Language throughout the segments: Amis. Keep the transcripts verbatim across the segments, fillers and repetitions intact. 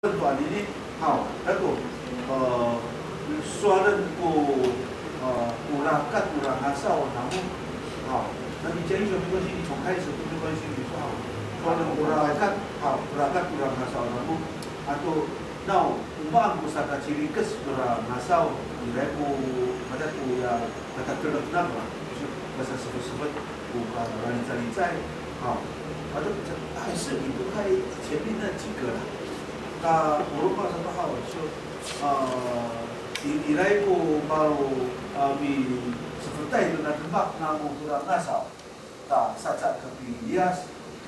问法里呢，好，那个，呃，说那个，呃，ora rakat, ora ngasaw namo，好，那你讲英雄没关系，你从开始都没关系，你说好，说那个ora rakat，好，ora rakat, ora ngasaw namo，啊，都，那我们按个啥个去理解，ora ngasaw，你来个，大家都要，大家都要那个，就是，那啥，什么什么。 不管哪里在哪里在，好，反正还是离不开前面那几个了。那我们马上都好说，呃，你你来过马路啊，你是不带的那个马那么不让那少，那啥子可比呀？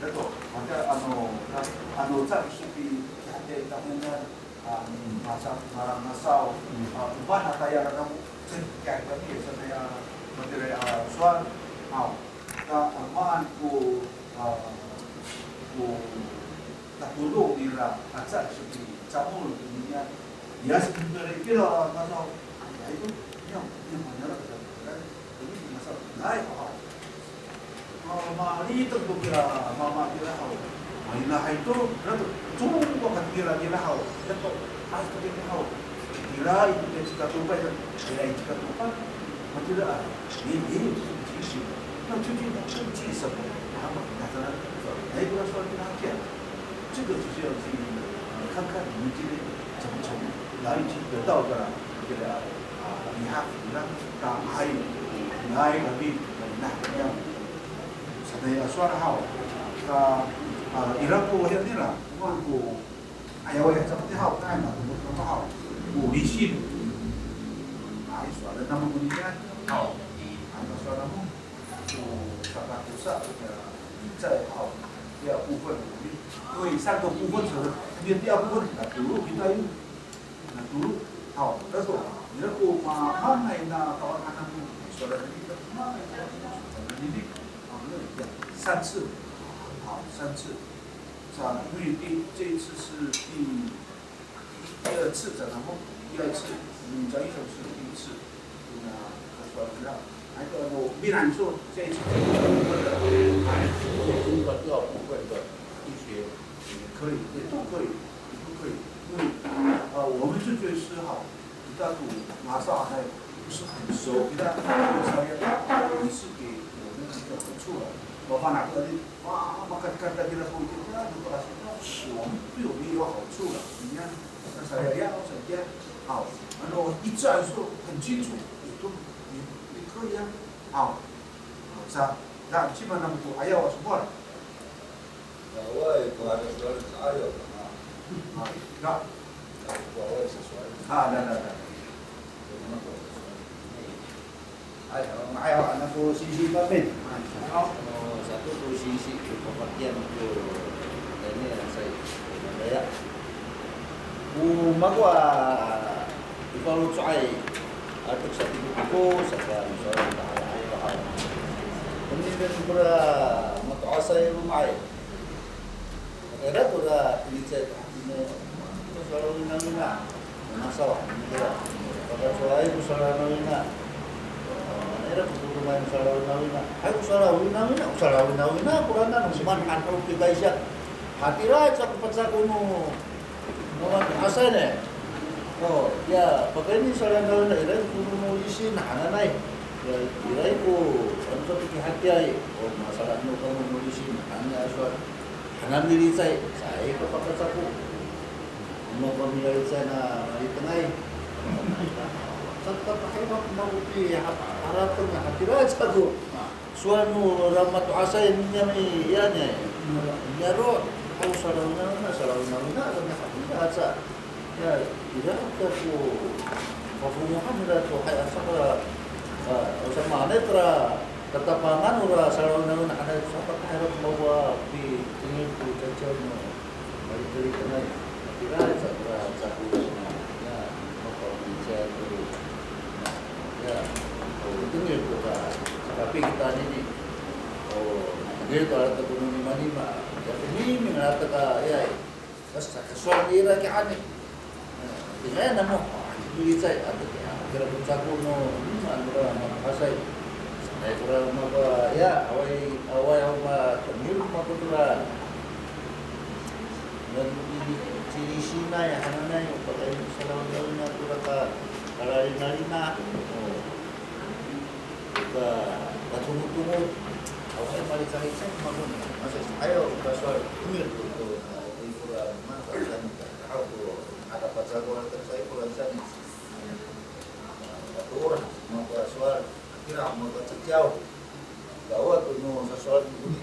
那个，反正啊，no，啊，no，暂时比，还得咱们呢。 啊，masa, marang masaw, a, o maan a tayal namo, cengkay kami sanay a matiraay a sowal. Haw, ta, a, maan ko, a, ko tatodong nira aca saki camol konian. Ya, saki nira i kira masaw. Ya, ito, niya, niya, manira, Ini masa, ay, haw. A, malitek to kira mama kira haw. Ay, na hay to, na to, congko ka kira kira haw. Dato, ay, to kira haw. Kira ito kira cikatopa, kira i cikatopa. Matira, a, ini, ini, 这是什么？那究竟他生气什么？他们，那他，哎，不要说跟他讲。 这个就是要去，呃，看看你们今天怎么从哪里去得到的，这个，啊，你看，你看，他还有，你还有，你看，怎么样？Sanay a sowal haw, ka, a, ira ko wayah nira, o maan ko, ayaw ya, seperti haw, kay na, o maan haw, o lisin. Ay, sowal namo ko nira, haw, ano sowal namo? 就大概就三个，呃，在好，第二部分我们，因为三个部分是，因为第二部分那 dulu kita 有，那 dulu，好，那时候，你那个嘛，慢慢那到他那个，说的那个，慢慢那个，好，那个三次，好，三次，是吧？因为第，这一次是第 第二次，咱们第二次，嗯，咱一开始第一次，那个说，那，那个我们来说，这一次这个部分的，哎，这个中国第二部分的医学，也可以，也都可以，也都可以，因为，呃，我们就觉得是哈，大家都马上还不是很熟，给他介绍一下，也是给我们一个好处了。我把那个 哇，makadkad kita ko ito, 那个，那是我们对我们有好处了。你看，那啥呀，呀，我想呀，好，然后一致来说很清楚，也都，也，也可以啊。好，好，是啊，那基本上不ayaw什么了。Ayaw, ayaw, ayaw, 啊，那，那，那。 Ay, o, nga'ay ho, ano ko singsi pamin. O, sato ko singsi ko papatiyan ko, tayni, sa i, ko Madaya. O mako a, i faloco'ay, ato sa tiko ko, saka, miso, ay, ay, ay, ay. Kami, kami, kora, mato'asay loma'ay. Ira kora pilicay to hatini, ko sowal a winawina. Masawa, ira. Pakacoway ko sowal a winawina. Ira ko sowal a winawina. Hay, ko sowal a winawina, ko sowal a winawina, korana no maan han ho pikaysiya. Hatira sa ko pacako no, no mato'asay ne. O, ya, pakayni sowal a winawina, ira ko no lisin hananay. Ya, ira ko, ano sa pikihatiyay. O, masala no kamo no lisin hananay a sowal. Hanan milicay, caay ka pakacako. Ano ka milicay na malitengay. Sa ta pahemak mako pi ha-, harateng hatira cako. Sowal no ra mato'asay niyam i, ya, niyaro'. O sowal a winawina, sowal a winawina, sa hatira sa. Ya, ira ko pafongohan nira to, hay, asa kora, a, o samaanay kora tatapangan ora sowal a winawina hanay, saka tahira ko mako a pitengil to caciyaw no maliteli hanay. Ira sa kora cako na, ya, mako a pitengil to, ya, o tengil to ka, saka pi kita anini. O tengil to, ala to ko no nimanima. Ya, miming ala to ka, ya, Saka sowal nira kiya ani. Tingaya namo, a, milicay, ato, a, kira ko cako no, hmm, ano ra mato'asay. Sanay kora mako, ya, awaay, awaay haw matengil mako tora. Nan ini, Silisinay hananay, o pakayni ko salawlaw nira to, ka kalalinalina, o ka, katongotongot. Awaay malikalicay mako ni. Masa, ayaw, kasowal, imir to, to, a, ikor a, ma, kasan, haw to, ada pacal ko, sa ikor a, sa ni. Katoor, mako a sowal, kira mako a caciyaw. Dawa to no sasowal to koni.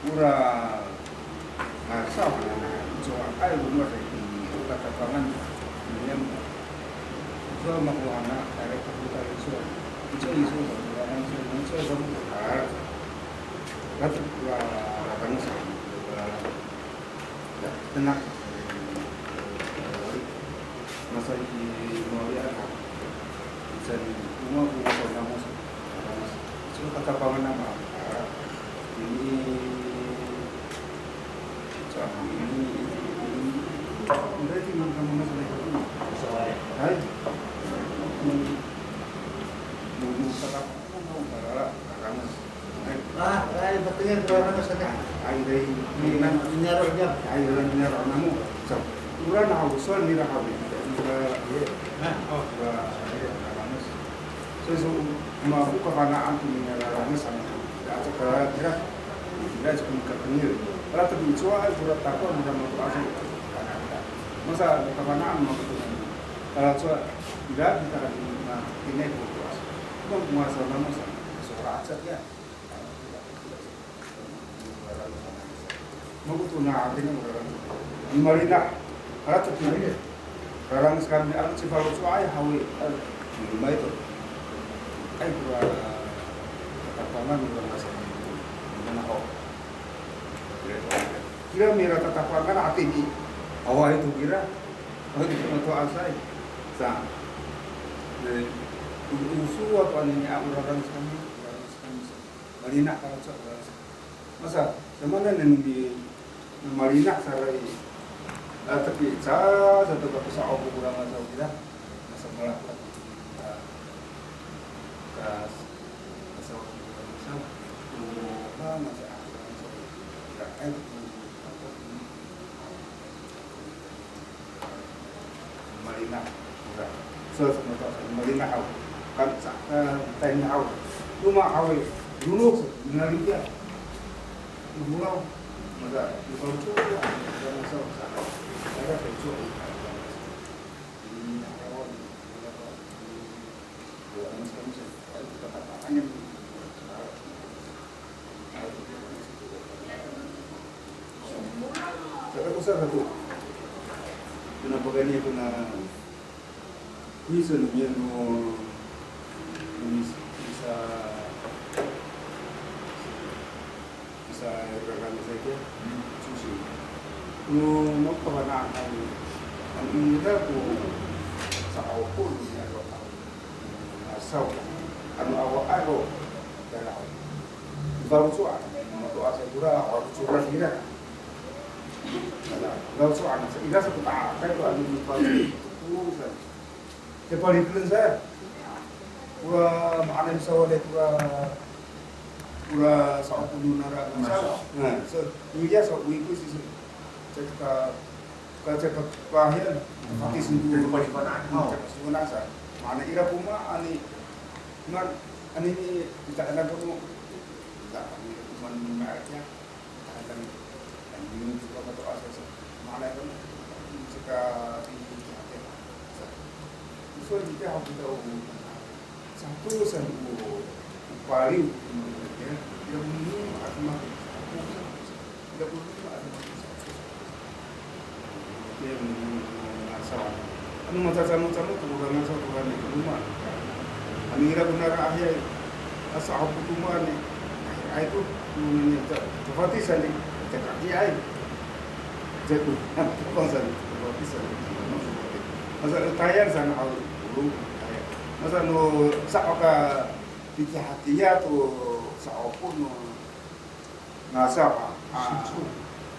Ora, a, sa, cowa ay, o masa i, o katapangan, niyam. So, mako hana, tayra to ko tayra iso. Iso, iso, sa, ora, iso, iso, sa, ora, ora, ora, ora, Ya, tena. Masa i mawali a. Isan, o mako, masa namo sa. Namo sa. So, katapangan namo. Ini, sa, ini, ini, ini. Berarti namo, namo sa, namo sa. Hay. Ini, ini, ini, ini. A, ay, matengil ko Rarames saka. Ay, day, niyaro' niya. Ay, day, niyaro' namo. So, ora na haw, sowal nira haw. Ora, a, o, ora, Rarames. So, so, mako kafana'an to nira Rarames saka. Ato ka nira, nira so ko mikatengil. Ora to ko icowa, ora tako, nira mako aso. Masa kafana'an mako to. Ora cowa, ira kita na, ina ko aso. Mako masa namo sa. Sora aca ya. Mako to na atin ang Rarames. Malina. Ala to kini. Rarames kami, ala cifaloco'ay haw i. Ay, malina to. Ay, kora katapangan Rarames kami. Mana ho. Kira mira katapangan atin i. Awaay to kira. Awaay to mato'asay. Sa. De, o, o sowal to anini a Rarames kami. Rarames kami sa. Malina' kami sa, masa, samanen no mi, malina' sa ray, a, tapi sa, sato ka pisa'opo ko Rarames sa kira, masa malak, a, ka, masa, masa, o, a, masa, a, masa, a, ay, Malina', ora. So, so, so, malina' haw. Kan sa, e, tayni haw. Roma haw i, lolo, so, malina'. Lolo, masa, lolo, so, so, sa, sa, sa, so, so. Saka ko sa kako. Kona pakayni kona miso no miyan no, no mis-, misa, misa rarangay sa itiya, susi. No makafana'an, ano ira ko sa'opo no niyaro' aw, asaw, ano awaay ro, kala, faloco'an, mato'asay kora, faloco'an ira. Kala, faloco'an, ira sa ko ta'akay to ano faloco'an. Sa palifelen sa. Kora maanay sawali kora, kora sa'opo no nara, sa. Na, sa, iya sa, wi ko si, sa. Sa ka, ka, sa ka, kahiyan. Fatis no. Sa ka sifana'an sa. Maanay ira ko ma, ani, ma, anini, ita anak ko. Ita, ani, ma, ma, ya. Kadang, kadang, ini juga kato'asay sa. Maanay ko, saka, ini, sa. So, itiya ho kita o, sato san o, o paliw, ya, ira ko no mako, sato san, ira ko no mako, sato san. Itiya no, no, ngasaw. Ano macacano-cano to ko ngasaw to ko no mako. Ano ira ko nara ahiya, a sa'opo to mako ni, ay to, no ni, ta, tafatisan ni, ta kakiay. Jato, tafatisan, tafatisan. Masa, tayal san haw, polong, tayal. Masa no, sa ka, piti hatiya to, sa'opo no, ngasaw, a. Singco.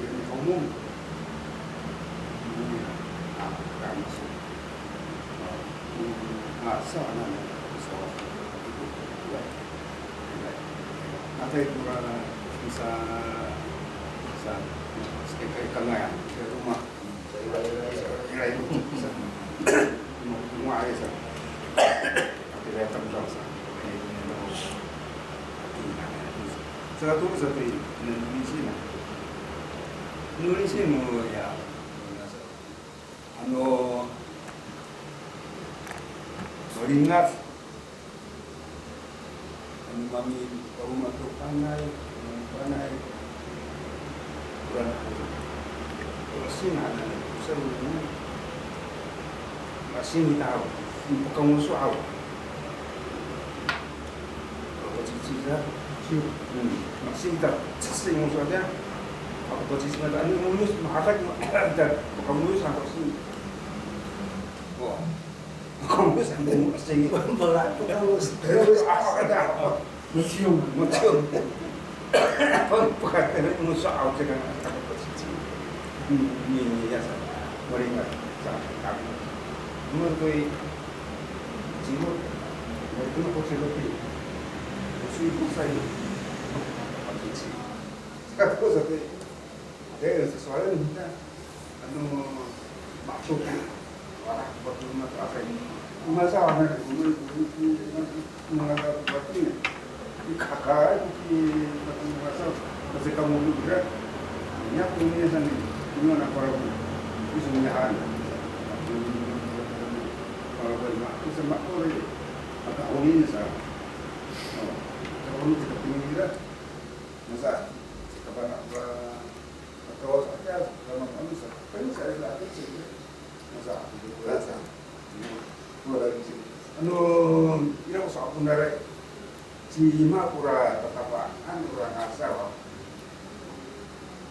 sila ni Homong. Ini, a, kami sila. A, sa, na, na, sa, atay kora sa, sa, sa, sa, sa, sa, sa, sa, sa, sa, sa, Saka to sa to i, no, no, no, no, no, no, ya, ano, malingat. Ano mami, paro mato panay, ano panay. Ora na, ora sina na, sa ora na. Masin ita aw, pakangoso aw. Ako pacici sa, si, hmm, masin ita, sasi ngoso ita. Ako pacici na, ano ngoyos, mahatak, ita, pakangoso ako si. O. Kamus, kamus, sige. Wala po kamus. Kamus, ako ka na. Maciom. Maciom. Pag, pagkatapos mo sa out, saka ako pa si Jim. Hmm, ni, ni, ya, sa, malingat sa, ako. Mo ko i, Jim, mo ko na ko sa lopi. Ko sa iyo. Ako sa, dahil sa soalan, kita, Ano, maksud ko, wala ko ba to mato'asay. Masa, ano, mga, mga kapatid niya. Ikakaay ko ki, masa, kasi kamo ko kira. Niya ko niya sa ni, niya na para ko. Gusto niya han. Para ko, ma, isa ma ko rin. Maka huli niya sa. O, sa huli kita pinira. Masa, sa kapanak ba, Kawas ati a, kama kami sa, kami sa ila ati sa, masa, masa. Ano, ira ko sa ako na ray. Cima kora tatapaan, kora ngasaw.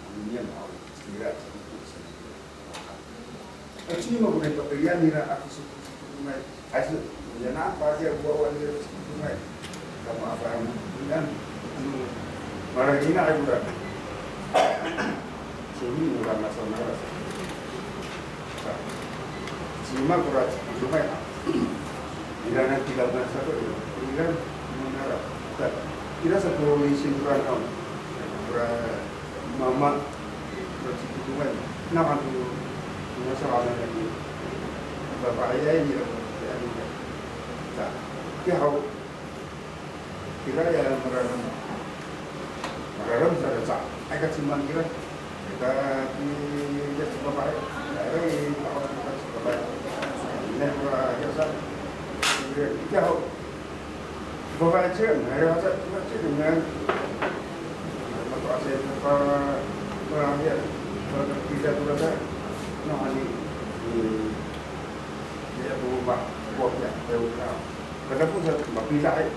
Ano niyan, aw, ira, cima ko sa. Cima kora papilian nira, ako sa, sa, Ay, so, yan na, pati ako, awa nira, sa, sa, Kamo apa, ano, ano, maragina ay kora. Sini, ora, masa, masa. Sa, cima kora, cima, ira na tilaw na sa to, ira, ira, mana ra. Sa, ira sa to, isin kora, kora, Mama, berarti itu kan, nah, kan tuh, nggak salah lagi. Bapak ayah ini, ya, ini, ya. Nah, dia tahu. Kira ya, mararam. Mararam sa, sa. Ay, kasi man kira. Kita di, ya, sa bapak, ya. Ay, tahu, sa bapak. Ini, mara, ya, sa. Kira, dia tahu. Babae cem, ay, wasa, wasa cem, ngan. Mato'asay pa, pa, pa, ya, pa, pila to sa, no, ani, i, ya, ko ma, ko, ya, ya, ko, kada ko sa, mapila, ay.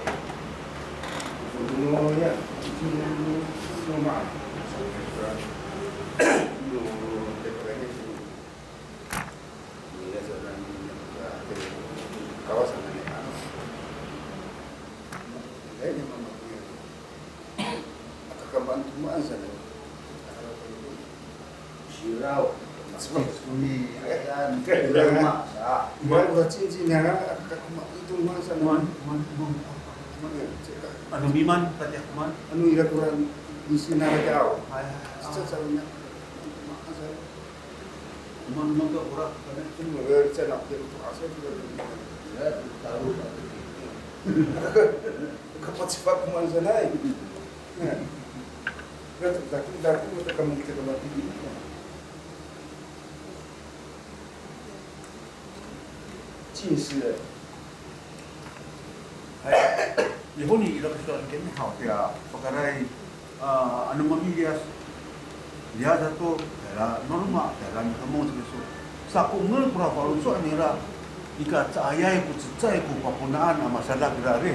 No, ya, no, no, ma. No, no, Kawasan na ni ano. Ay, ni mama ko yan. Nakakamaan-kamaan sa na. Siraw. Mas kuni, ayan, lama, sa. Iwan ko sa cincin na, nakakamaan-kamaan sa na. Man, man, man. Man, yan, cika. Ano miman, katiyak man? Ano ira ko ran, di sinara ka aw. Ay, ay, ay. Sa, sa, na, kamaan sa. Kuman, kuman ka, ora, kami. Kuman, ora, sa, na, ora, ora, sa, ora, ora. Ya, tahu, tahu. Kapot si Pak kuman sanay. Ya. Ya, tak, tak, tak, tak, kamu kita kemati. Cin si. Hay, i honi ira ko sowal kami haw, tiya pakaray, a, ano mamiliyas, liyas sato, tayra no roma, tayra no kamong siki so. Sakongel kora faloco' nira, nika caayay ko cecay ko paponaan a masadak ira ri.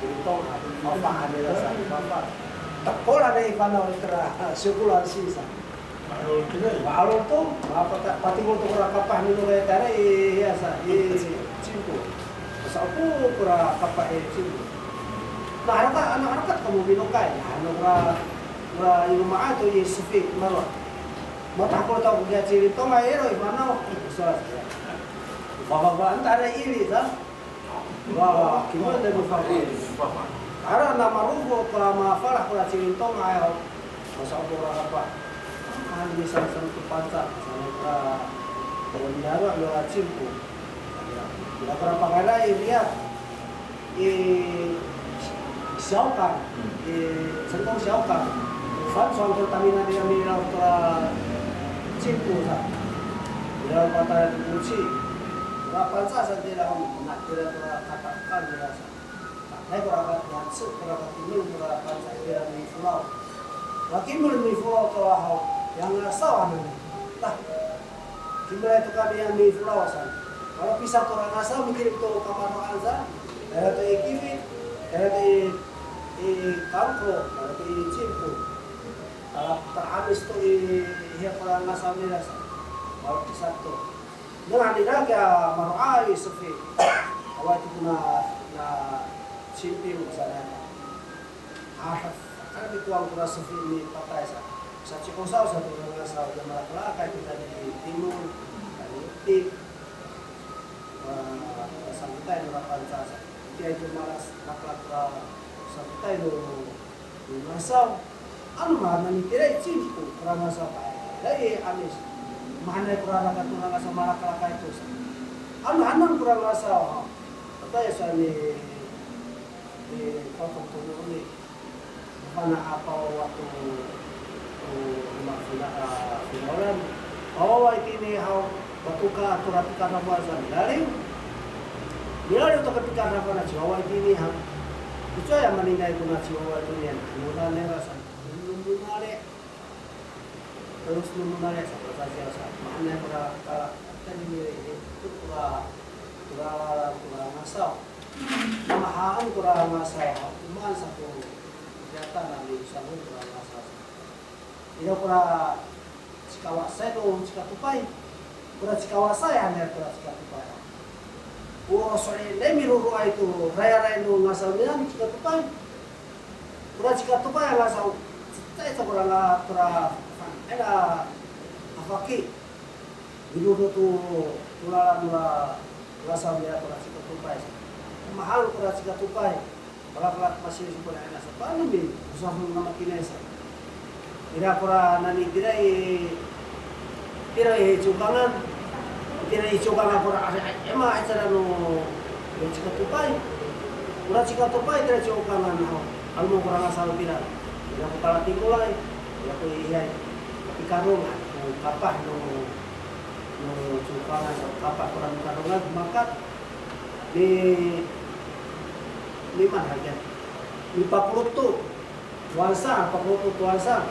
Ito, a, fafa han nira sa, fafa. Tekolan i fanaw ira, sikolan sisa. Ma'alol to, mapata-, patingol to kora kapah minokay tara i, iya sa, i Cimpo. Pasa'opo kora kapah i Cimpo. Na harakat, ano harakat kamo minokay, ano kora, kora i loma'ay to i sefi, maro'. Matahekol to ko kiya Cilintong a iro i fanaw. Sa, sa. Fafa, fafa, anta ira i ili sa. Wa, kimad no fafa. Ara na marofo ko mafalah kora Cilintong a haw. Masa'opo kora kapah. Ano misan sa to Pangcah, sa kora, kora niyaro' no Cimpo. Ira kora pakaylay i riyar i Siawkang, i Centong Siawkang. Fangcal to tamiyanan nira milaw kora Cimpo sa. Milaw kora Tayal Koci. Kora Pangcah sa tira, na tira kora katakan nira sa. Nay kora ka, ya, ci, kora ka kimol, kora Pangcah tira mifolaw. Kora kimol mifolaw to haw, ya ngasaw hanan. Tah, kimolay to kami ya mifolaw sa. Kalo pisat kora ngasaw, mikilim to kamaro'an sa. Tayra to i Kiwit, tayra to i, i Kangko, tayra to i Cimpo. Kalo ta'amis to i, hiya kora ngasaw nira sa. Kalo pisat to. Nengneng nira kiya maro'ay sefi. Awaay to kona, na Simping sanay. A, sa, sa, kami kowang kora sefi mipatay sa. Sa ci'osaw sa to ngasaw, ya malakelakay kita di timol, kami ti, a, sangkotay no Pangcah sa. Itiya to malas, lakelak kora sangkotay no, no ngasaw. Ano ma, nani tira i Cimpo, kora ngasaw pa, ira i 'Amis. Mahaenay kora rakat kora ngasaw, malakelakay to sa. Ano hanan kora ngasaw, ha. Patay sa ni, ni Patong to ni. Fana' a pawawa to, to, roma fina, a, finawlan. Pawawa itini haw, matoka tora tikadafan sa milaliw. Milaliw to ka tikadafan a ciwawa itini haw. Icowa ya maninay kona ciwawa itini, ano nira sa, no Monali'. Tolos no Monali' sa, pasasiyaw sa. Mahaenay kora kala, tayni, to kora, kora, kora ngasaw. Mahaen kora ngasaw, o maan sa ko, kiyatan a misangon kora ngasaw. Ira kora cikawasay no cikatopay. Kora cikawasay han nira kora cikatopay. O so'elinay miroro'ay to rayaray no ngasaw nira cikatopay. Kora cikatopay a ngasaw, cecay sa kora nga, kora, ela, a faki. Miroro to, to lalan nora, ngasaw nira kora cikatopay. Mahaen kora cikatopay. Palapalap masiw kora ina sa. Paano mi, o safong no makinay sa. Ira kora nani tira i, tira i Ciwkangan. Tira i Ciwkangan kora ari, ari, ema, ari, cara no, no cikatopay. Kora cikatopay tira Ciwkangan, ho. Ano kora ngasaw tira. Ira ko talatingolay. Ira ko ihay. Tapi karong, ko kapah no, no Ciwkangan, kapah kora no karongan, makat. Ni, ni maan hakiya. Ni Pakoloto, Towangsang, Pakoloto Towangsang.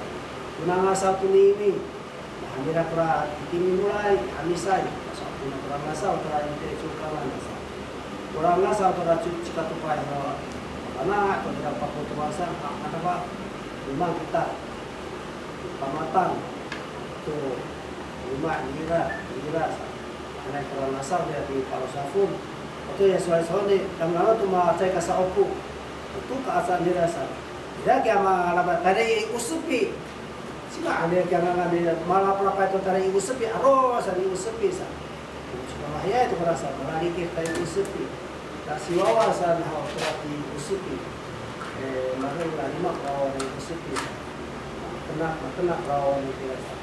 Kona ngasaw to nini. Nah, nira kora titini nolay, hamisay. Sa kona kora ngasaw, kora inte Ciwkangan sa. Kora ngasaw, kora ci, cikatopay, no. Kana, kora nira Pakoloto Towangsang, a, kana ba, loma' kita. Pamatang to loma' nira, nira sa. Hanay kora ngasaw nira to i palo safong. Oto ya sowal sowal ni, tamdaw to ma caay ka sa'opo. Oto ka aca nira sa. Ira kiya malapalapay tayra i Osepi. Cima hanay kiya ngangan nira malapalapay to tayra i Osepi, aro sa ni Osepi sa. Cima mahiyaay to kora sa, malalikid tayra i Osepi. Ta siwawa sa nahaw to i Osepi. E, maro' a lima ko wawa i Osepi. Matena', matena' ko wawa nira sa.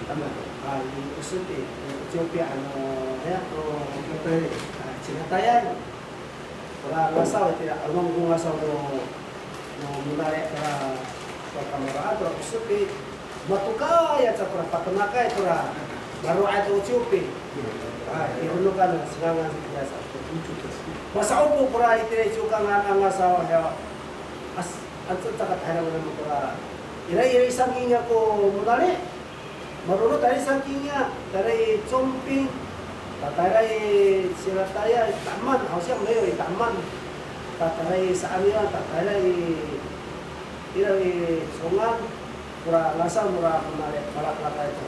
Tama, a, i Osepi, i Etiyopiya, ano, ya, o, Cilatayay. A, Cilatayay. Kora ngasaw, tira, ano ko ngasaw no, no Monali' kora, kora kamaro'an, kora Osepi. Matokay aca kora patenakay kora, maro'ay to Etiyopi. A, i Ronokan, singangan sa kiyasa. Masa'opo kora itira i Ciwkangan a ngasaw, ya. As, anca caka tahira kora. Ira, ira i sangkiya ko Monali'. Maroro tayra i sangkiya, tayra i Comping, tayra i Cilatayay, i Taman, 好像没有 i Taman. Tatayra i saan nira, tatayra i, ira i songan, kora ngasaw nora Monali, malakelakay to.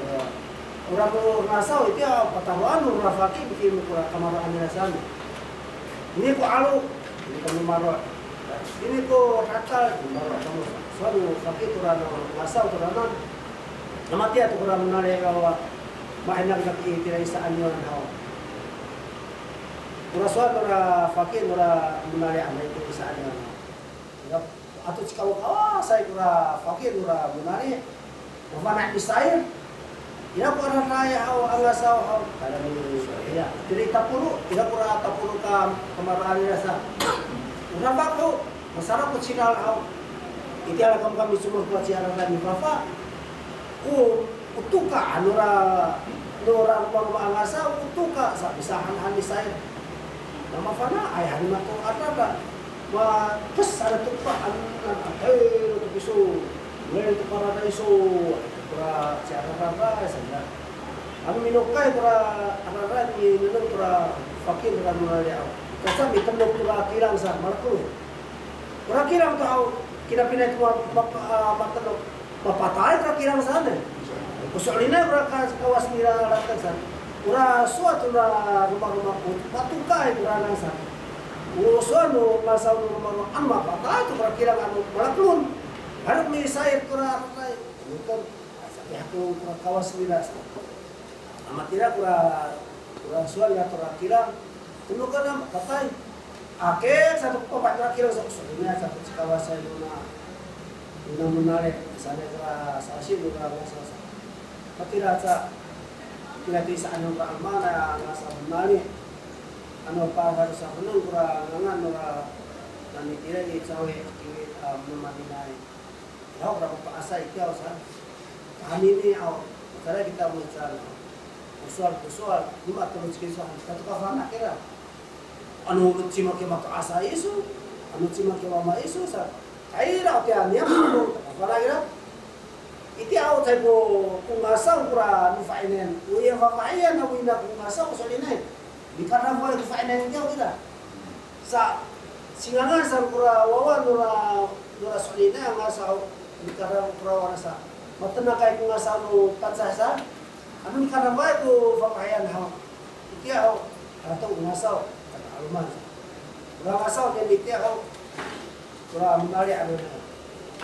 Ora ko ngasaw itiya, pataroan nora faki, bikin kora kamaro'an nira saan. Ini ko 'alo, ini ko maro'. Ini ko ratal, maro' kamo. Sowal no faki tora no ngasaw toranan. Namatiya to kora Monali haw, mahinang kaki itira i saan nira haw. Kora sowal nora faki nora Monali a maitira i saan nira haw. Ira, ato cikawkawasay kora faki nora Monali. Mafana' misair. Ira ko araray haw, a ngasaw haw. Tayra mi, iya. Tiri taporo, ira kora taporo ka, kamaro'an nira sa. Ora fako, masara ko cinal haw. Itiya la kamkam micomod ko ci araray mifafa. O, o toka, nora, nora romaroma a ngasaw, o toka, sa, misahanhan misair. Na mafana'ay han i mato adada. Mapes han to pa, ano, ano, atay, to piso. Ngayon to karara iso, kora ci araray saan. Ano minokay kora araray, minengneng kora faki nora Monali haw. Kasa mitenok kora kilang sa, malekelo. Kora kilang to haw, kinapinay to ma-, ma-, a, matenok. Mapatay kora kilang saan. Ko so'elinay kora ka-, kawas nira latek saan. Kora sowal to nora romaroma ko, matokay kora nang saan. O sowal no ngasaw no romaroma, ano mapatay to kora kilang ano malakelon. Ano misair kora araray. Ano kan, sa pihak to kora kawas nira saan. Namatira kora, kora sowal nira tora kilang. Tenokan a patay. Akit sato ko papah tora kilang sa, o so'elinay sato cikawasay nona, nona Monali, sanay kora sa'osi nora ngasaw sa. Matira sa, kira to i saan nora 'aloman a ngasaw Monali. Ano pa, sato sa, menang kora ngangan nora, nani tira i Cawi, kiwit, a, mamaninay. Haw, kora mato'asay itiya sa. Tahini ni, aw, matira kita mo ican. Ko sowal, ko sowal, nima to no ciki sowal, kita to kafana' kira. Ano cima kiya mato'asay iso, ano cima kiya mama iso sa. Kayra o tiya niyam, ano to kafana' kira. Itiya o caay ko, ko ngasaw kora no fa'inayan. O ya fafahiyan, o ina ko ngasaw, so'elinay. Mikarafoay ko fa'inayan kiya kira. Sa, singangan sa kora wawa nora, nora so'elinay a ngasaw, mikarafoay kora wawa sa. Matenakay ko ngasaw no Pangcah sa. Ano mikarafoay ko fafahiyan haw. Itiya haw, ato ngasaw, kata 'aloman sa. Kora ngasaw, itiya haw. Kora Monali ano na.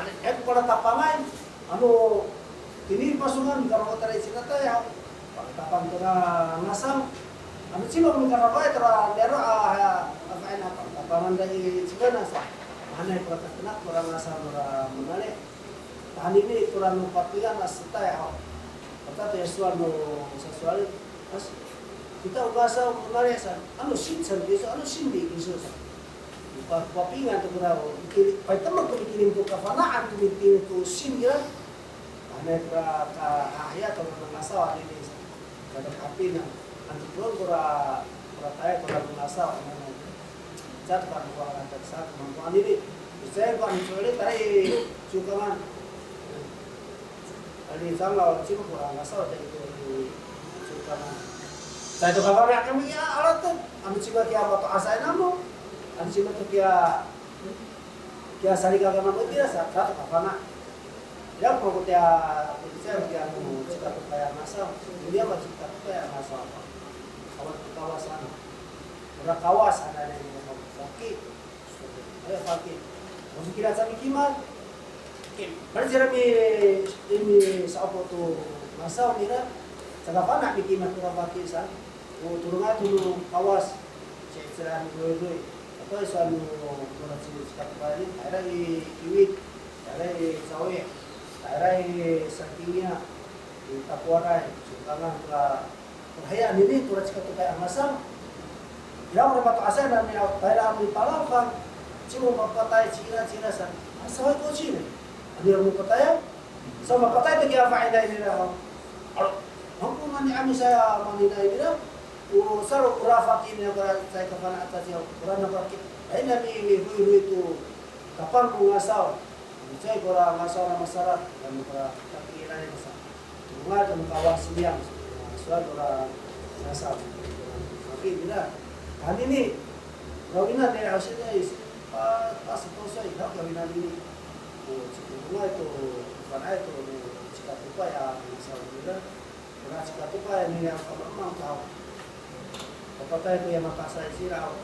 Ano, e, kora tapangay. Ano, tini pasongan, karo tara i cinatay, a, pangtapang tora ngasaw. Ano cima mikarafoay tora niyaro' a, a, a, fa'inayan, pangtapangan da i cingraan sa. Mahaenay kora tatenak, kora ngasaw, kora Monali. Tahini tora no papingan a setay, a. Pata to ya sowal no sasowal. As, kita o ngasaw Monali sa, ano sin san kiso, ano sin di kiso sa. Pa, papingan to kora, o, mikili, paytemek to mikilim to kafana'an to mikilim to sin kira. Ano kora kahahiya to kora ngasaw anini sa. Kada kapinang. Anto kora, kora tayal kora ngasaw anini. Caay to kora kafana'an sa, kora anini. Caay ko ano, caay tayra i Ciwkangan. Ano cima ko ngasaw tayra i Ciwkangan. Caay to kafana' kami ya, alatek. Ano cima kiya mato'asay namo. Ano cima to kiya, kiya salikaka namo itira sa, caay to kafana'. Ira ko tiya, ko tiya, ko tiya, ano, cikatokay a ngasaw. Ira ko cikatokay a ngasaw. Kawas, kawas ano. Ora kawas ano, ano, ano, faki. Aya faki. Mafokil aca mikimad. Ki, pali cira mi, mi sa'opo to ngasaw nira. Caka fana' mikimad kora faki sa. O tolonga to no kawas. Ci'icel a miroyroy. Ato i sowal no, no ra ci, cikatokay ni, tayra i Kiwit, tayra i Cawi', tayra i Sakinya, i Takowaray, Ciwkangan, tora Ora hiya anini, tora cikatokay a ngasaw. Ira ko ra mato'asay nani, tayra a mipalafang. Cima mapatay cira, cira sa. Asa hay ko cini. Ano ira mapatay a? Sa mapatay to kiya fa'inay nira haw. Alo, mangko nani ami sa maninay nira. O saro ora faki nira kora caay kafana' aca ciyaw. Ora na kora ki. Ay nani mihoyhoy to tapang ko ngasaw. Ano caay kora ngasaw na masarat. Ano kora kakiilay masa. Tongal to no kawas niyam, sowal to ra ngasaw. Maki nira. Anini, rawina ni Asin ay, A, 八十多岁 haw kawinanini. O, cikitongay to, fana'ay to, no, cikatopay a, masawira. Ora cikatopay nira kamamang to haw. Papatay to ya mapasay cira haw.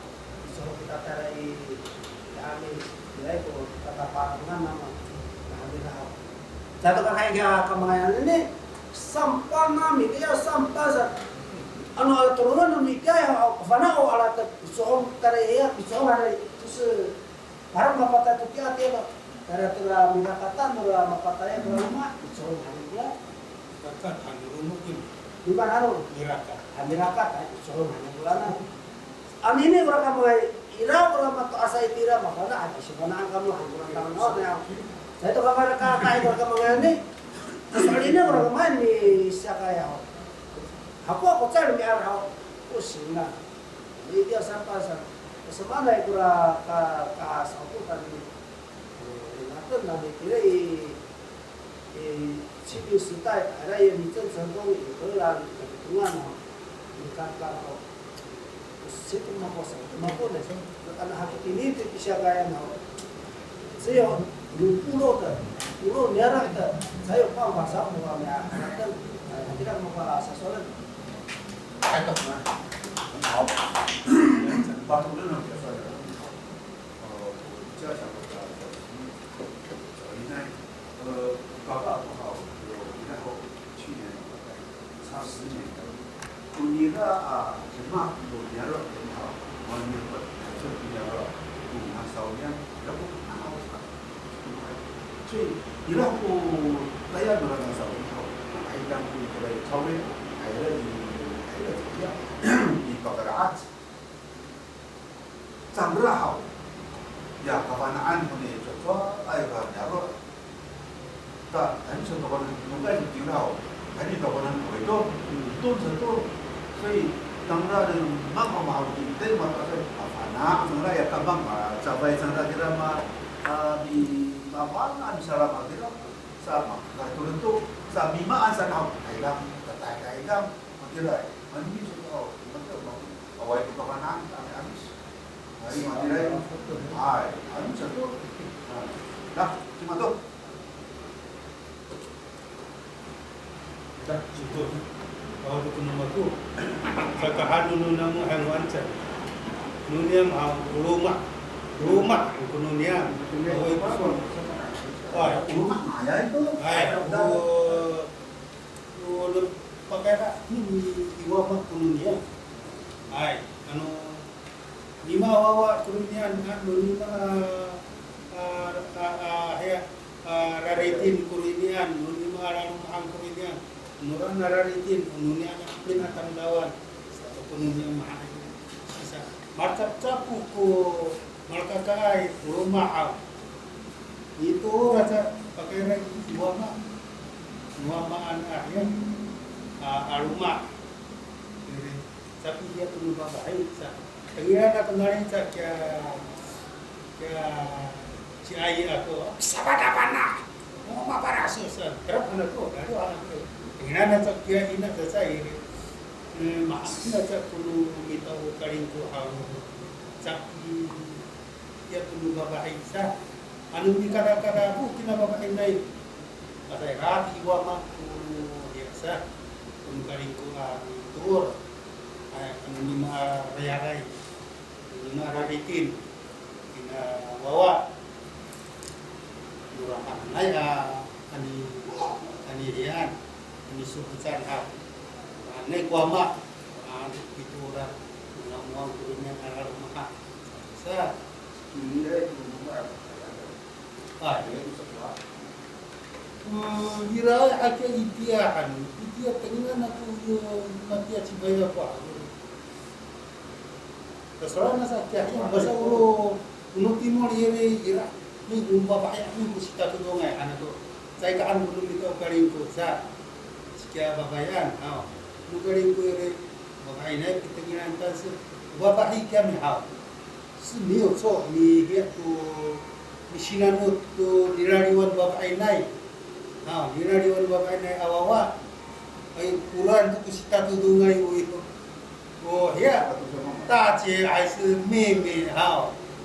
Iso kita tara i, i amin. Ira ko tatapangan namo. Nami haw. Cato kakay ka kamangayan ini. Sampan nami, kaya sampan sa. Ano, tolonan nami kaya haw. Fana' o alatek. Iso tara iya, iso tara i. 就是 Para mapatay to kiya, kiya to. Tara tora mirakatan, tora mapatay tora loma', icoron han nira. Mirakat han no loma' kini. Loma' han no. Mirakat. A, mirakat, a, icoron han nira. Anini kora kamangay, ira kora mato'asay itira, mafana', a, sifana'an kamo, han kora tangaw, na. Sa ito kamangay, kakay kora kamangay ni. Sa ini kora kamangay ni siya kaya. Ako, ako, sa ini araw. O, sina. Itiya saan pa sa, samaanay kora ka, ka, sa'opo tani, e, ngaten nani kira i, i, 七零年代, ira i 民政成功以后啦, i kapitongan, i kakar, o, sito mako sa, mako ne, ano hakitini to i siyakayan, o, 只有有部落的，部落 niyaro' 的，才有办法 sa ko kami a, ngaten, e, hatira ko mako a sasolen. 哎，懂了。好。把主任呢，介绍一下。呃，我家乡的小，小姨呢，呃，爸爸不好，有，然后去年差十年了。Onira a demak, onira a demak, onira a demak, onira a demak, 所以，ira ko tayal nora a sawni haw, ay, dang ko ira i Cawi, ay, ira i, ay, ira i, i Pakara'ac. Cangra haw, ya kafana'an ko ni cocowaay a niyaro'. Ta, tayni sa tokonan, nokay sa cingra haw, tayni tokonan ko ito, ton sato. 所以，cangra demak a mahaw i, tay mato'asay, mafana' cangra ya kamang, macafay cangra kira ma, a, mi, mafana' misalam kira. Sa makatoren to, sa mimaan sa haw, kaydang, tatay kaydang, matiraay. Anini sa haw, matiraay, awaay ko kafana'an, kami amis. Ay, matiraay. Ay, amis sa to. Ay. Nah, cima to. Dah, cukup. Awa to ko no mako. Saka han no namo han no Anca. No niyam haw, o loma'. O loma' ko no niyam. Awaay ko. Ay, o loma', ay, ito. Ay, o, o, pakayra, ni, i wama ko no niyam. Ay, ano, nima a wawa ko no niyam, ano, nima, a, a, a, a, hiya, a, raritin ko no niyam, no nima a laloma'an ko no niyam, nora na raritin, no niyam a pin a tamdawan, sato ko no niyam mahaen. Sa, macapcap ko, malakakaay, o loma' haw. Ito raca pakayra i wama, wamaan a hiya, a, a loma'. Iri, sapi hiya to no fafahi sa. Tengilan ako nani sa kiya, kiya, ci Ayi ako, sapadapana. O, maparaso sa. Terap anak ko, lalo anak ko. Tengilan sa kiya ina sa sa iri. E, mahaen sa ko no mita o Kalingko haw. Sapi, hiya to no fafahi sa. Ano mikadakada ko kina fafahinay. Pasayra i wama ko hiya sa. Ko no Kalingko a mitoor. Ay, ano nima a rayalay. Ano nima a raritin. Kina wawa. Nora hanay a, ani, ani hiyan. Ani sofocan haw. Hanay ko wama. Ano pitoora. Ano mo ang ko niyan a laloma'an. Sa, ira i, ira i hakiya itiya han, itiya tengilan ako yo matiya cibaya ko ako. Tasowalan sa kiya hiya, basa o, o no timol iri, ira, ni, o fafahi ni ko sitakodongay han ako. Caay ka han ko no mita o Kalingko sa, sa kiya fafahian haw. No Kalingko iri, fafahinay kitengilan tangsol, fafahi kiyami haw. 是没有错, mihiya to, misinanot to nirariwan fafahinay. Haw, nirariwan fafahinay a wawa. Ay, oran to ko sitakodongay o ito. O, hiya. 大姐还是妹妹 haw.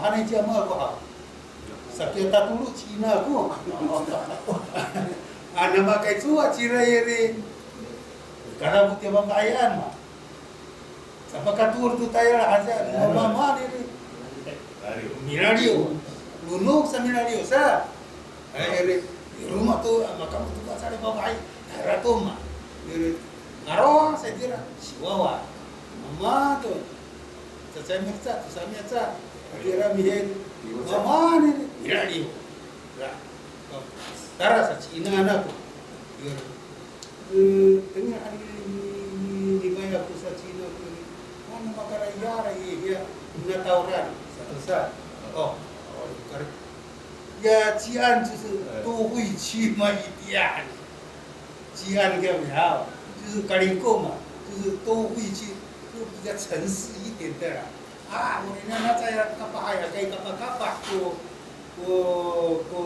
mahaenay ci ama ako haw. Saka tatolo ci ina ako. A, namakay cowa cira iri. Kada ko tiya fafahiyan ma. Sapakatoor to tayal haca, mama, mama iri. Milaliw. Lonok sa milaliw sa. Ay, iri, i roma to, a, makamoto ka sa ri babae, tayra to ma. Iri, ngaro sa itira, siwawa. Mama to. Cacay miheca, to sa miheca. Itira mihen. Mama ni, ira liyo. Ra. Tara sa ci ina ako. Iri. E, tengil han ni, ni, ni, ni babay ako sa ci ina ako. Ano makarayara i, ya, natawran. Sato sa. O, o, kar-, 呀，吉安就是都会区嘛，一样。吉安 kami haw，就是 Kalingko 嘛，就是都会区，就比较城市一点的啦。A, o roma na cecay kapahay, aka i kapakapah ko, ko, ko,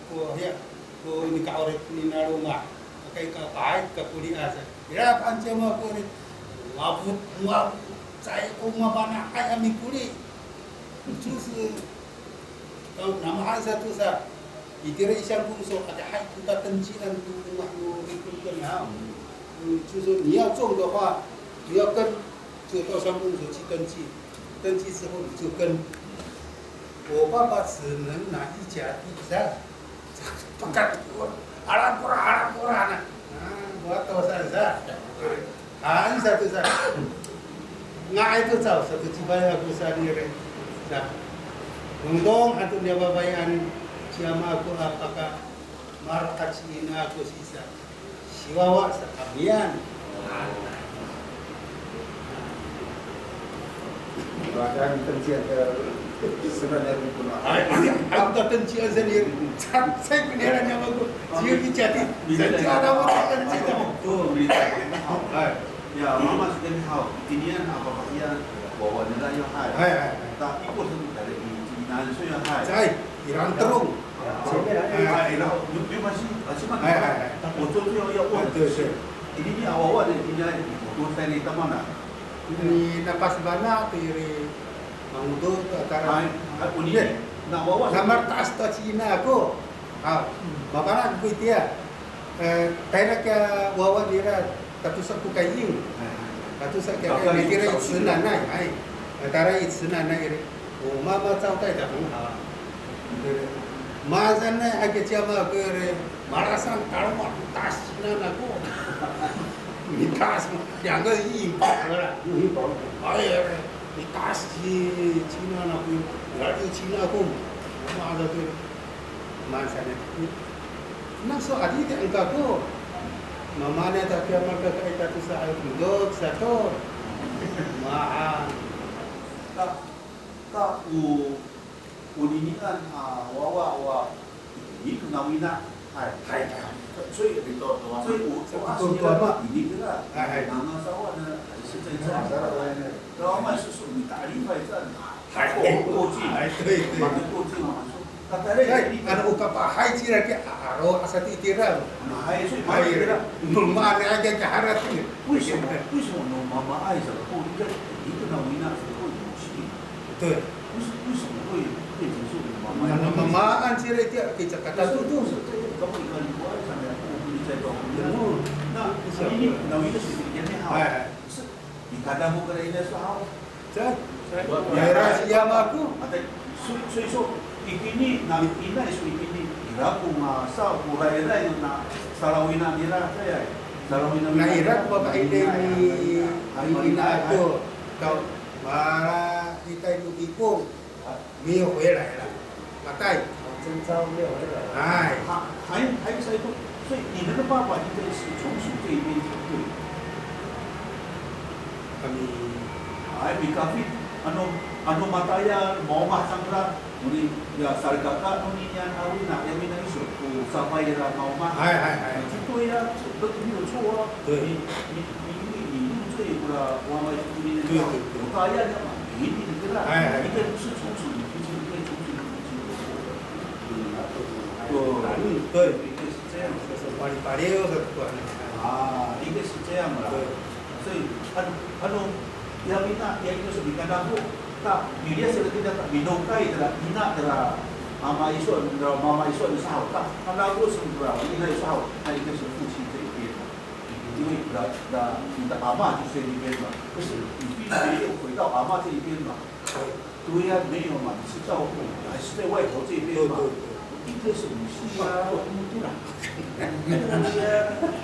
ko, ya, ko nika'orip nina loma'. Aka i kapay, kakoli' a sa. Ira, paan ci ama ako iri. Mafot, mafot, caay ko mafana'ay a mikoli'. 就是 Taw, namahan sato sa, itira i 乡公所, adihay ko tatencian to loma' no rikor kami haw. 嗯，就是说你要种的话，你要跟，就到乡公所去登记，登记之后你就跟。我爸爸只能拿一甲地，是吧？Pakat ko, alang kora, alang kora na. A, buat to sa, sa. Han sato sa. Nga'ay to caw, sato cifay ako sa nira. Sa. Dongdong han to niya babayan, ci ama ako a pakamalaka ci ina ako sisa. Siwawa sa kamiyan. 你把他们证件的身份证不拿。 Ay, ay, ako tatencian sa nira. Sa, sa ko nira niya ako. Ciyo i cati. Sa, sa, ako tatencian. 哎。 Ya, mama sudah haw, itinian a fafahiyan, wawa nira yo hay. Hay, hay, hay. Ta, iko sa to tayra i, i, nani so yo hay. Hay, i Langterong. Hay, hay, ira, yo, yo masi, a, sima, hay, hay, hay. Oto to yo, yo, o. Hay, 对，对。 Ini ni a wawa de, itinian, oto tayra i tamana. Ini napas bana to iri mangodo to atara. Hay, hay, o nini, na wawa. Namartaas to ci ina ako. Haw, mafana' ko itiya. E, tayra kiya wawa nira, tatosa ko kaying. Tatosa kiya, itira i cinanay, hay. Tayra i cinanay iri. O mama cawtay ta ko. Maan sanay a kiya ci ama ako iri, malasang taloma', mitaas cinanay ako. Mitaas, 两个一百了啦。Ay, iri, mitaas ci cinanay ako. Ira i cinanay ako. Mama cawtay. Maan sanay. Nang so adidi angka ko. Mamaanay ta kiya malakakaay tatosa a dok sato. Maan. Ta, ta o, o ninian a wawa, wa, ini to nawina. Hay. Hay. 所以，所以我，我阿信 ini kira. Hay, hay. 那，那时候呢，现在这样。 Hay. 然后嘛，是说你打理坏这样。 Hay, hay, hay. Hay, ano, o kapahay cira kiya, a, aro, asa to itira. Hay, so, hay, ira. Maan a kiya kaharateng. 为什么，为什么 no mama ay sa ko, ika, ika nawina sa ko, 对。为什，为什么会变成说 no mama ay? Ano, mamaan cira itiya, kiya katatosa to. 不是，不是，这个根本跟我不会再搞。那，那，那，那，那， Hay, hay. 是 Ikada ko kira ina so haw. Sa, ira si yama ko. Ate, so, so, so, itini, na, ina so itini. Ira ko nga sa, ko rayray na, salawina nira, kaya, salawina nira. Na ira ko babae ni, ni ina ko. Kaw, mala, itay no kikong. 没有回来了，matay. 征召没有回来。Hay. Ha, hay, hay, sa ito. 所以你们的爸爸应该是从属这一边才对。Kami. Hay, mikapit. Ano, ano matayal, maomah cangra, noni, ya, salikaka, noni niyan a wina, ya wina iso, ko sapay ira maomah. Hay, hay, hay. 就对呀，这，这没有错啊。对。你，你，你，你，你用这个啦，我们，你，对，对，对。我大家要嘛，你，你，你，对吧？哎，哎。应该不是从此你不进，应该从此你不进。对，对，应该是这样。就是巴里巴里，我说不管了。啊，应该是这样啦。对。所以，啊，啊，no, ya wina, ya ino so mikadafo, ta, miliya sila kita, ta, minokay, tala, ina, tala, mama iso, tala, mama iso, tala, sahaw, ta, kanafo, so, tala, ina iso, sahaw, na ina so 父亲这一边嘛。因为，tala, tala, 你的阿嬷就在那边嘛，不是，你必须得回到阿嬷这一边嘛。对呀，没有嘛，你是照顾，还是在外头这边嘛？对，对，对。一个是你是啊，对啦。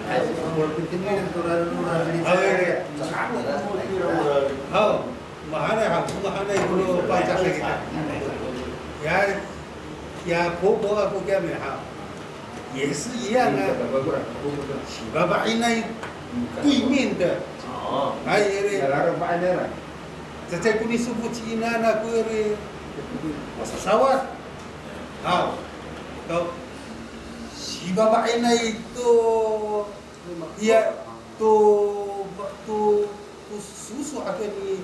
还是我们今天突然，突然，好。 Mahaenay ha, mahaenay ko no Pangcah sa kita. Ya, ya, 婆婆 ako kiyami ha. 也是一样啊。Sibabainay 对面的。哦。Ay, iri. Cacay ko nisofo ci ina ako iri. Masasawad. Haw. To, sibabainay to, ya, to, to, to soso' ako ni,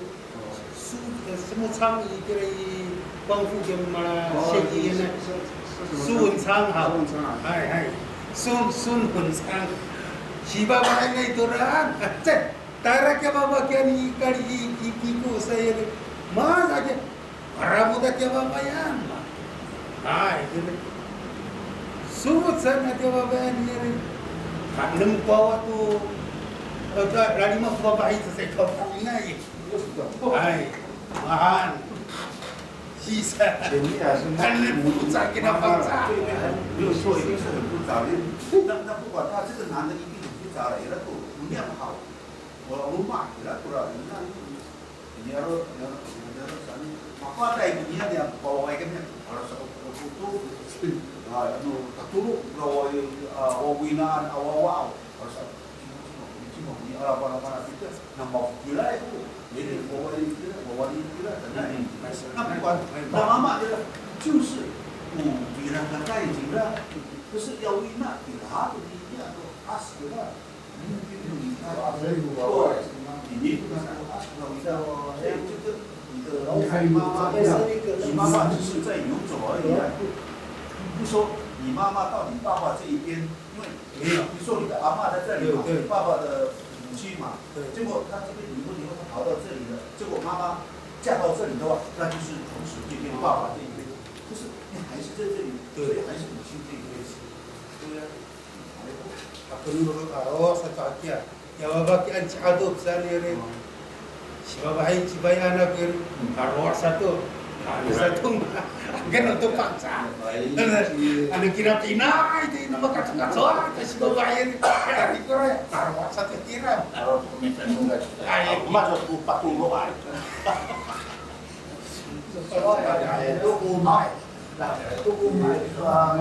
so, eh, 什么昌 itira i 光复 kiya mala, 哦，谢依霖 na. 苏文昌 haw. 苏文昌啊。Hay, hay. 苏，苏文昌. Sibabainay to ra, a, cay, tayra kiya mama kiya ni kali i, i, i ko sa iri. Masa kiya, Maramod a kiya mama yan. Ay, iri. Sowot saan a kiya mama yan, iri. Kanem ko wawa to, eh, ka, lalima ko fafahi to sa i kafahinay. Ay, mahaen. Sisa. Kanem ko sa kina Pangcah. 没有错，一定是很复杂的。那，那不管他这个男的一定很复杂了，那个不一样好。 Wala o loma', ira kora, ina, niyaro', niyaro', niyaro', saan, makowa to ira niyaro', kawawa i kami, aro sa ko, ko, ko, a, ano, tatolo, kora wa, a, wawinaan, a, wawa, aro sa, cima, cima, cima, ni, ara, para, para, kita, na mafokilay ko, ira, wawa i kira, wawa i kira, saan, na, makowa, na mama, ira, 就是, o, ira, kakay, ira, 可是 ya wina, ira, to, ira, to, as, ira. 对，你不能说啊，所以这个你的妈妈，你妈妈只是在游走而已啊，不是说你妈妈到你爸爸这一边，因为你说你的阿嬷在这里嘛，对，对。你爸爸的母亲嘛，对。结果她这边离婚以后，她跑到这里了，结果妈妈嫁到这里的话，那就是同时就变爸爸这一边，就是你还是在这里，对。所以还是母亲这一边。对呀。 Ako no aro' sato hakiya. Ya, fafakian ci Adop saan iri. Sifafahi ci Fay anak iri. Aro' sato. Ano sato. Angkan to Pangcah. Ano kira pina, ito ino makatokato, ito sifafahi iri. Tadi ko ira, aro' sato kira. Aro' ko minsan ko nggak. Ay. Ako mas, ako patungko ay. Ito ko umay. Ito ko umay. Ah,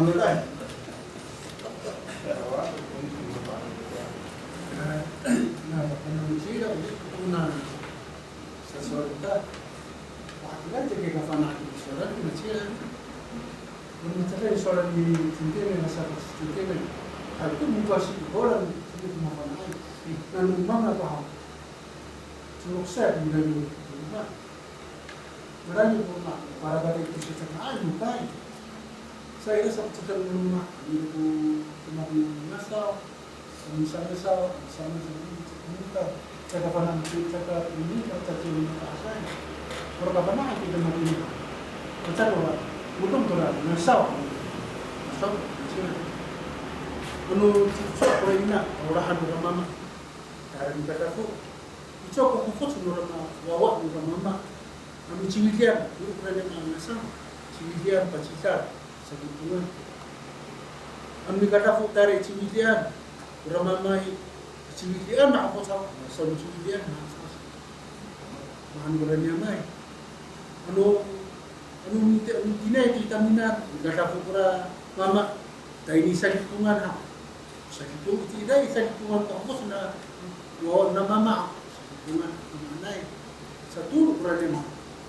na, na, na, sila, ito na, sa sowal ita. Wa, ira, caka kafana' i sowal, na sila. Ora macakay sowal ni Cintinay, na sa Cintinay. Hay, to mokasi i Holam, sila to mafana'ay. Nano mama to haw. Cumoksa, nano mama. Mararid ko loma', para katay ko sacaka'ay, mokay. Sa ira sa ko caka loma', ano ko, ko ngasaw, ko misangasaw, misangasaw, ko mokay. Caka fana' ko, caka ini, caka caka ini, caka asay. Ora kafana' ko caka ini. Caka ora, modong tora, ngasaw. Ngasaw, sina. Ano, caka ora ina, ora han ora mama. Tayra mikadafo. Icowa ko fofoc nora ma, wawa nora mama. Ano ciwidian, o kora niyam a ngasaw, ciwidian, pacidal, salitongan. Ano mikadafo tayra i ciwidian, ora mama i, ciwidian, mahafoc haw, ngasaw no ciwidian, mahafoc. Mahaen kora niyam ay. Ano, ano miti, ano tiniay to i tamiyanan, mikadafo kora mama, tayni salitongan haw. Salitongan, itiya i salitongan ko fofoc na, no, na mama, salitongan, mahaenay. Sato kora niyam.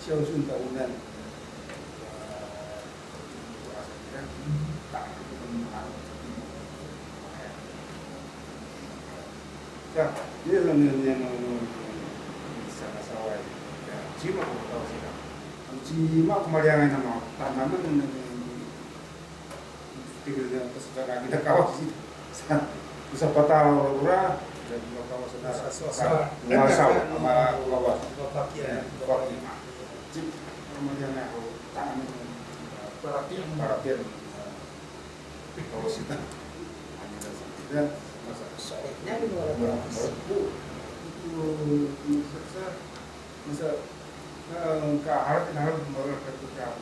孝顺的无奈。Ya, ini no, no, no, no, no, sa, sa, ya, cima ko taw sila. Cima ko maliyangay namo, tanamen no, no, no, Kita Kawas. Sa, sa patalaw ora, kita Kawas na, sa, sa, sa, Kawas, Kawas. Kawas. Cip, kemudian ako, tangan, perhatian, perhatian, Kawas kita. Hanya sa, kita, masa, masa, masa, masa, eh, ka harap, harap, harap, harap,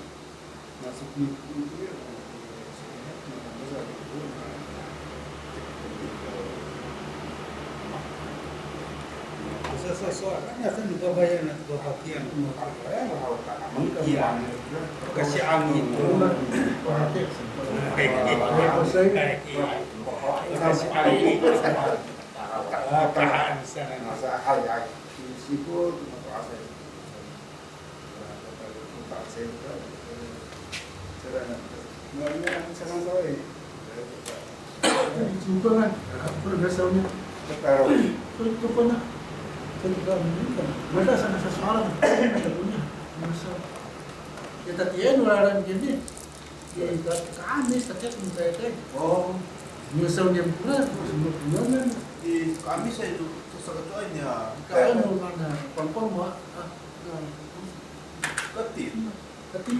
Kita tiyan wala ran kini. Di ka-, Kamis, tapi aku minta itu. Oh. Nyusul dia pula, semua pulangan. Di Kamis saya itu, sesuatu aja. Kaya mau mana, pangpang, Mak. Ah, ah. Kati. Kati.